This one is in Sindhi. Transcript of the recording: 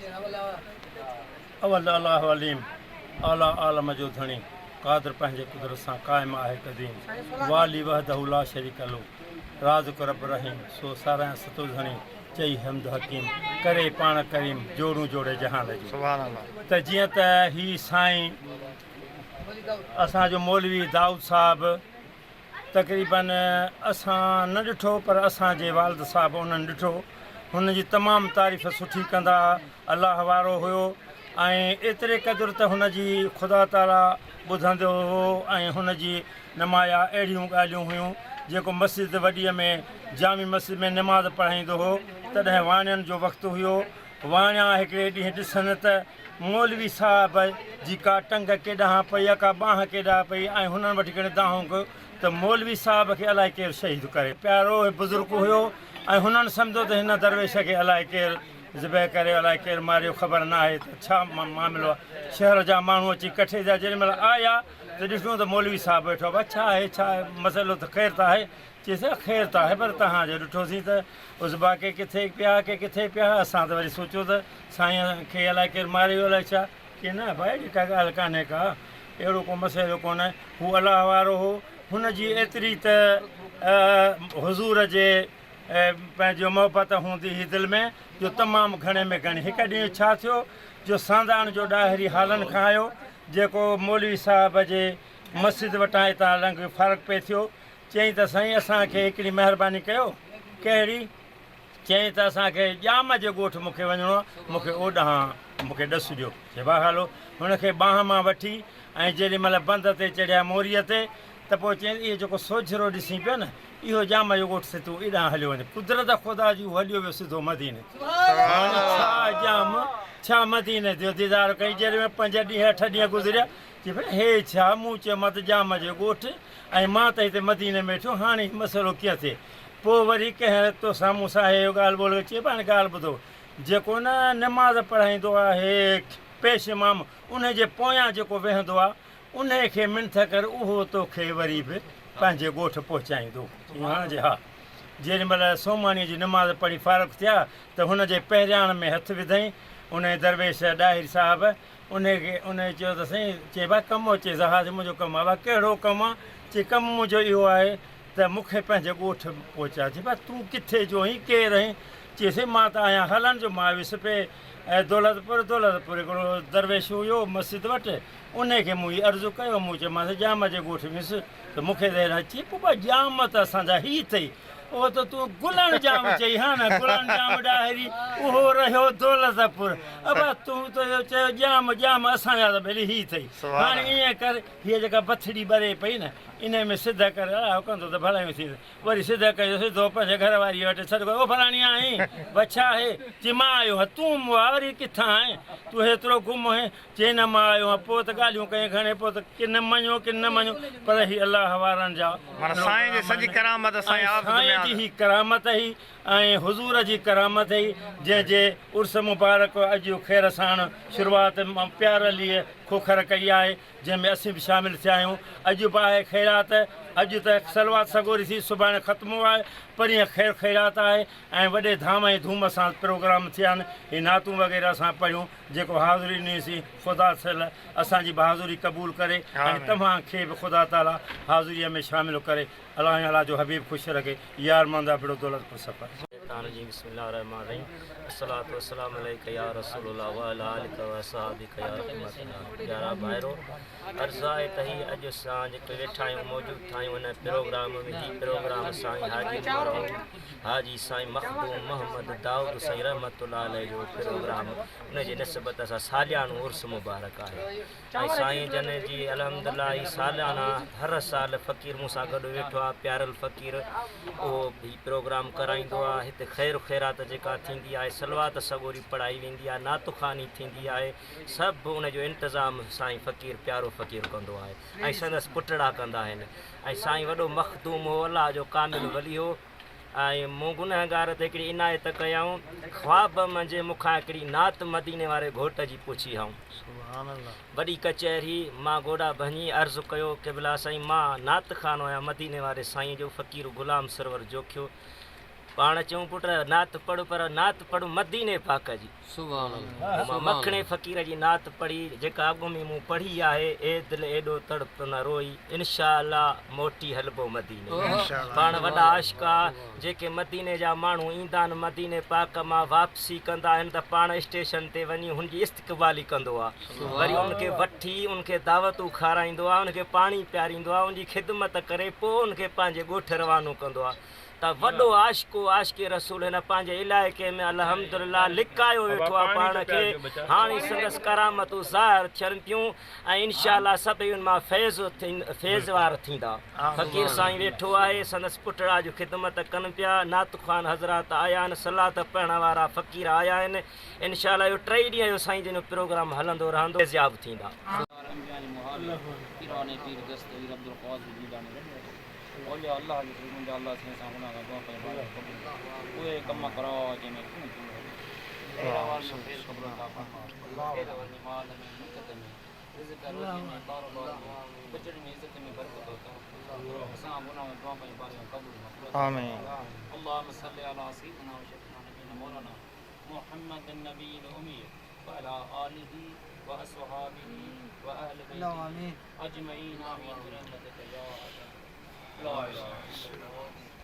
اول الله عليم، اعليٰ عالم جو ڌڻي، قادر پنهنجي قدرت سان قائم آهي قديم، والي وحده لا شريڪ له، رازق رب رحيم، سو ساراهيان ستو ڌڻي، چئي حمد حڪيم، ڪري پاڻ ڪريم، جوڙون جوڙي جهان جون. ته جيئن ته هي سائين اسان جو مولوي دائود صاحب تقريباً اسان نه ڏٺو پر اسان جي والد صاحب انهن ڏٺو. هن جي تمام تعريف سٺي ڪندا ها. الله وارو هيو ۽ ايتري قدر ته هن جي خدا تعاليٰ ٻڌندو هو ۽ هن جي نمايا اهڙيون ڳالهيون هيون جيڪو مسجد وڏيء ۾ جامع مسجد ۾ نماز پڙهائيندو هو تڏهن واڻين جو وقت هيو. واڻيا هڪڙي ڏينهن ڏسن ته مولوي صاحب جي ڪا ٽنگ ڪيڏانهن پئي ڪا ٻانهن ڪيڏانهن پئي ۽ هنن وٺي ڪري دانهون ڪيو ته مولوي صاحب کي الائي ڪير شهيد ڪري. پيارو بزرگ هيو ۽ هنن سمجهيو ته هن درويش کي الائي ڪير ذبح ڪريو الائي ڪير ماريو خبر ناهي ته ڇا معاملو آهي. شهر جا ماڻهو اچي ڪٺي ٿيا جيڏي مهل آيا ته ڏٺو ته مولوي صاحب ويٺو آهي ڀا ڇا آهي ڇا مسئلو ته خير ته آهي چيس خير ته آهي پر توهان جو ڏٺوسين ته عضبا ڪي ڪٿي پيا ڪي ڪٿي پيا اسان ته وري سوچيو ته سائين کي الائي ڪير ماري ويو الائي ڇا چي نه ڀائي اهڙي ڪا ڳالهه ڪانهي ڪا اهڙو ڪو مسئلو ڪونهي هو الله وارو هو هن جي ايتري ته حضور جي پنهنجي محبت هوندي هئي دل ۾ جو تمام گهڻي ۾ گهڻي هڪ ڏينهن ڇا ٿيو جو سانداڻ جو ڏاهري هالن کان آيو جيڪو مولوي صاحب جي مسجد وٽان اتان لنگهي فرق پئي ٿيو چيائين ته سائين اسان کي هڪڙي مهرباني ڪيو. ڪهڙي؟ چيائين ته اسان کي ڄام جي ڳوٺ مون کي وڃڻو آهي، مون کي اوڏانهن مون کي ڏس ڏيو. چي ڀاء هلو. هن کي ٻانهن مان وٺي ۽ جيڏي مهل بند تي چڙهيا موريء تي ته پوء چيائين اهو جيڪو سوجهرو ڏسين پيو نه، اهو ڄام جو ڳوٺ سي تون ايڏانهن هليو وڃ. قدرت خدا جي هو هليو ويو سڌو مديني. هاڻي ڇا ڄام ڇا مديني جو ديدار ڪئي. جيڏي مهل پنج ڏينهن اٺ ڏينهن گذريا چي ڀلا هي ڇا؟ مون چيو مان ته ڄام جي ڳوٺ ۽ مان ته هتي مديني ۾ ويٺو هاڻي هي مسئلو ڪيئن ٿئي؟ پوء وري ڪنهن توسان مون سان هي ڳالهه ٻولهه ڪئي، چي ڀلا هاڻي ڳالهه ٻڌو، جيڪو نه نماز پڙهائيندو آهي پيش امام انهي جي پويان جيڪو ويهندو آهي انهي کي منٿ ڪر اهو توکي وري به پنهنجي ڳوٺ پهچائيندو. چيائين ها جي ها. جيڏي مهل سومهاڻيء جي نماز پڙهي فارغ ٿيا ته هن جي پهرياڻ ۾ هٿ وڌائين انهي درويش ڏاهري صاحب انهيء کي انهيء چيو ته سائين، چي ڀاء ڪم هو، چيس ها سائين منهنجو ڪم آهي، ڀاء ڪهڙو ڪم آ، چي ڪم منهنجو اهو آهي ته مون کي پنهنجي ڳوٺ پهچاء، چي ڀاء تون ڪٿي جو آهين، ڪير آهين، چي سائين مان ته آهيان هلن جو، مان ويس پئي دولتپور، دولتپور هڪڙو درويش هيو مسجد وٽ، انهيء کي مون هي عرض ڪيو، مون چيومانس ڄام جي ڳوٺ ويس ته مون کي ته هيڏانهن چي پوء ڀاء ڄام ته اسان جا هي اٿئي، اهو ته تون گلڻ ڄام چئي ها نه، گلڻ ڄام ڏاهري اهو رهيو دولتپور، ابا تون ته اهو چيو ڄام ڄام اسان جا ته ڀلي هي اٿئي، هاڻي ائين ڪر هيء جيڪا بٿڙي ٻري پئي نه انهيء ۾ سڌ ڪر، اڙا ڪندو ته ڀلايون ٿيندس، وري سڌ ڪيو سڌو پنهنجي گهر واريء وٽ سڏ ڪيو، او فلاڻي آهين؟ ڀاء ڇا آهي؟ چي مان آيو هان، تون مئا وري ڪٿان آهين؟ تون هيترو گم هين؟ چي نه مان آيو هان، پوء ته ڳالهيون ڪيائين گهڻي، پوء ته ڪن مڃيو ڪن نه مڃيو، پر هي الله وارن جا معنيٰ سائين جي سڄي ڪرامت سائين ۽ سائين جي هي ڪرامت هئي ۽ حضور جي ڪرامت هئي، جنهن جي عرس مبارڪ اڄ خير ساڻ شروعات پيار عليء کوکر ڪئي آهي، جنهن ۾ اسين به شامل ٿيا آهيون. اڄ به آهي خيرات، اڄ ته صلوات سڳوري ٿي، سڀاڻي ختمو آهي، پرينء خير خيرات آهي ۽ وڏي ڌام ۽ ڌوم سان پروگرام ٿيا آهن، هي نعتون وغيره اسان پڙهيون. جيڪو حاضري ڏني سين خدا صل اسان جي به حاضري قبول ڪري ۽ توهان کي به خدا تعالي حاضريء ۾ شامل ڪري الله ۽ الله جو حبيب خوش رکي يار محمد ابڙو دولتپور سفر. الشيطان الرجيم بسم الله الرحمن الرحيم الصلوة والسلام عليك يا رسول الله وعلي آلك واصحابك يا رحمت الله پيارا ڀائرو عرض آهي ته هي اڄ اسان جيڪي ويٺا آهيون موجود ٿا آهيون هن پروگرام ۾ هي پروگرام سائين حاجي مرحوم حاجي سائين مخدوم محمد دائود سائين رحمة الله عليه جو پروگرام ان جي نسبت سان ساليانو عرس مبارڪ آهي ۽ سائين جن جي الحمد لله هي ساليانا هر سال فقير مون سان گڏ ويٺو آهي پيارل فقير اهو هي پروگرام ڪرائيندو آهي هتي خير خيرات جيڪا ٿيندي آهي صلوات سڳوري پڙهائي ويندي آهي نعت خواني ٿيندي آهي سڀ ان جو انتظام سائين فقير پيارو فقير ڪندو آهي ۽ سندس پٽڙا ڪندا آهن ۽ سائين وڏو مخدوم هو الله جو ڪامل ولي هو ۽ مون گنهگار تي هڪڙي عنايت ڪيائون، خواب منجهه مون کان هڪڙي نعت مديني واري گهوٽ جي پڇي هئائون. وڏي ڪچهري، مان گوڏا ڀڃي عرض ڪيو، قبلا سائين مان نعت خوان آهيان مديني واري سائين جو فقير غلام سرور جوکيو. پاڻ چيون پٽ نعت پڙهه پر نعت پڙهه مديني پاڪ جي. مان مکڻي فقير جي نعت پڙهي جيڪا اڳ ۾ مون پڙهي آهي اي دل ايڏو تڙپ نه روئي انشاء الله موٽي هلبو مديني. پاڻ وڏا عاشق آ جيڪي مديني جا ماڻهو ايندا آهن مديني پاڪ مان واپسي ڪندا آهن ته پاڻ اسٽيشن تي وڃي هن جي استقبالي ڪندو آ وري ان کي وٺي ان کي دعوتون کارائيندو آ ان کي پاڻي پياريندو آ ان جي خدمت ڪري پوء ان کي پنهنجي ڳوٺ روانو ڪندو آ ته وڏو عاشق هو عاشق رسول هن پنهنجي علائقي ۾ الحمدلله لڪايو ويٺو آهي پاڻ کي هاڻي سندس ڪرامتون ظاهر ٿين پيون ۽ انشاء الله سڀئي ان مان فيض فيض وار ٿيندا فقير سائين ويٺو آهي سندس پٽڙا جو خدمت ڪن پيا نعت خوان حضرات آيا آهن صلات پڙهڻ وارا فقير آيا آهن انشاء الله اهو ٽئي ڏينهن جو سائين جن جو پروگرام هلندو رهندو فيضياب ٿيندا. اولياء الله جي سريرن جا الله سائين سان گناهه کان دعا ڪري بارگاهه قبول ڪر اهي ڪم ڪراء جنهن ۾ تون خوش هجين خير وارن جو فيض قبول عطا فرما خير وارن مال ۾ ملڪيت ۾ رزق روزي ۾ ڪاروبار ۾ ٻچڙن ۾ عزت ۾ برڪت عطا فرما اسان گناهه کان دعا ڪري بارگاهه قبول مقبول عطا فرما اللهم صل علي سيدنا وشفيعنا نبينا مولانا محمد النبي الامي وعلي آله واصحابه واهل بيته اجمعين آمين برحمتك يا ارحم لا اله الا الله.